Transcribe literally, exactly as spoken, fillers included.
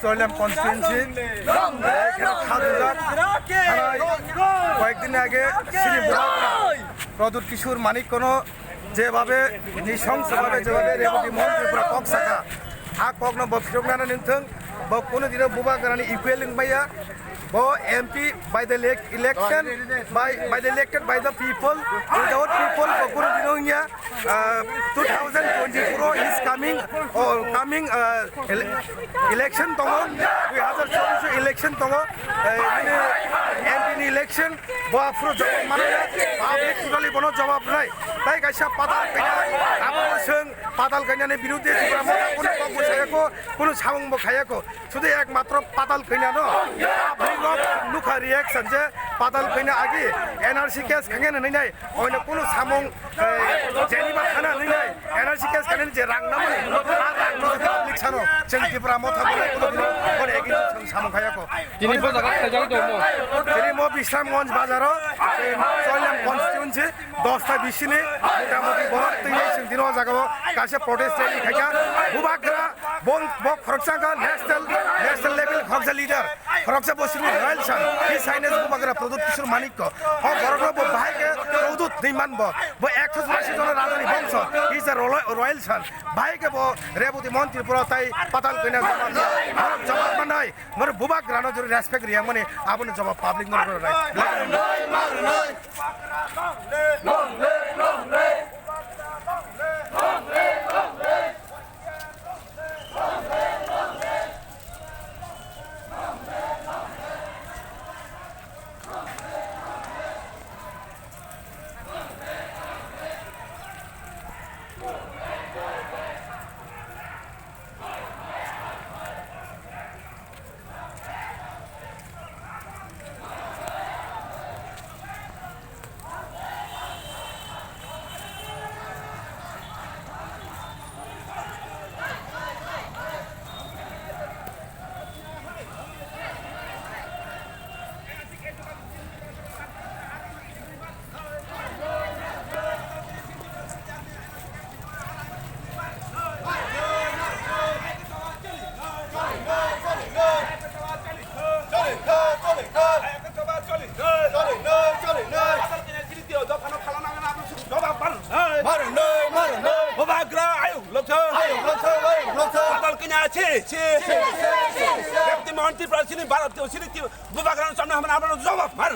Chawlam constituency, এখানে খাজুঘাট থানায় কয়েকদিন আগে শ্রী বুবাগ্রা প্রদ্যুৎ কিশোর মানিক কোনো যেভাবে নৃশংসভাবে যেভাবে রেবতী মন্ত্রী পুরা কক্সাকা, আ কখনো বফিরক নানা নিংথং, বা কোনো দিনও বুবাগ্রানি ইকুয়েল লিংবাইয়া, Bo M P by the elec- election, by, by the elected by the people, without people, bo kunu dino wngya, uh, two thousand twenty-four is coming, or coming, uh, ele- election tongo, dui hazar chobbish election tongo, uh, ini M P ni election, bo aphuru jawab mano, public totally bono jawab nai. Tai kaisa patal kaina, abo swng patal kainani biruddhe Tripura Motha kunu kok bo sayako, kunu samung bo khayako. Sudu ekmatro patal kanya no. Bwrwi rok nukha reaction je patal kanya agi N R C case kanya nai nai. Oino kunu samung, eh, jeni ba khana nai nai. N R C case kanya je rang namani. A rang no public sano. Cheng Tripura Motha bole kunu dino. Bole egi samung khaya ko. Tini bo jaga khaijak dong mo. Tini mo Bisramganj bazaro. Chawlam constituency. Dosta bisini motamoti borok twi chwng dino o jaga o kaisa protest rally khaikha. Bubagra bong bo khoroksa wngkha national, national level khoroksa leader, khoroksa bo simi Royal San, he sign as Bubagra Pradyut Kishore Manikya. O borokno bo bahai khe Pradyut hinwi man bo. Bo ekso churasi jona rajani bongso, he is a Royal, Royal San. Bahai khe bo Reboti Mon Tripura tai patal kanya jawab, jawab manai. Moro Bubagrano jori respect riyang mani aboni jawab public no rai. Bubagra, ayuk lokthok. Ayuk lokthok, ayuk lokthok. Patal kanya, si, si. Si, si, si, si. Reboti Mon Tripura sini Bharat, sini Bubagrano samna hamna abono jawab mar.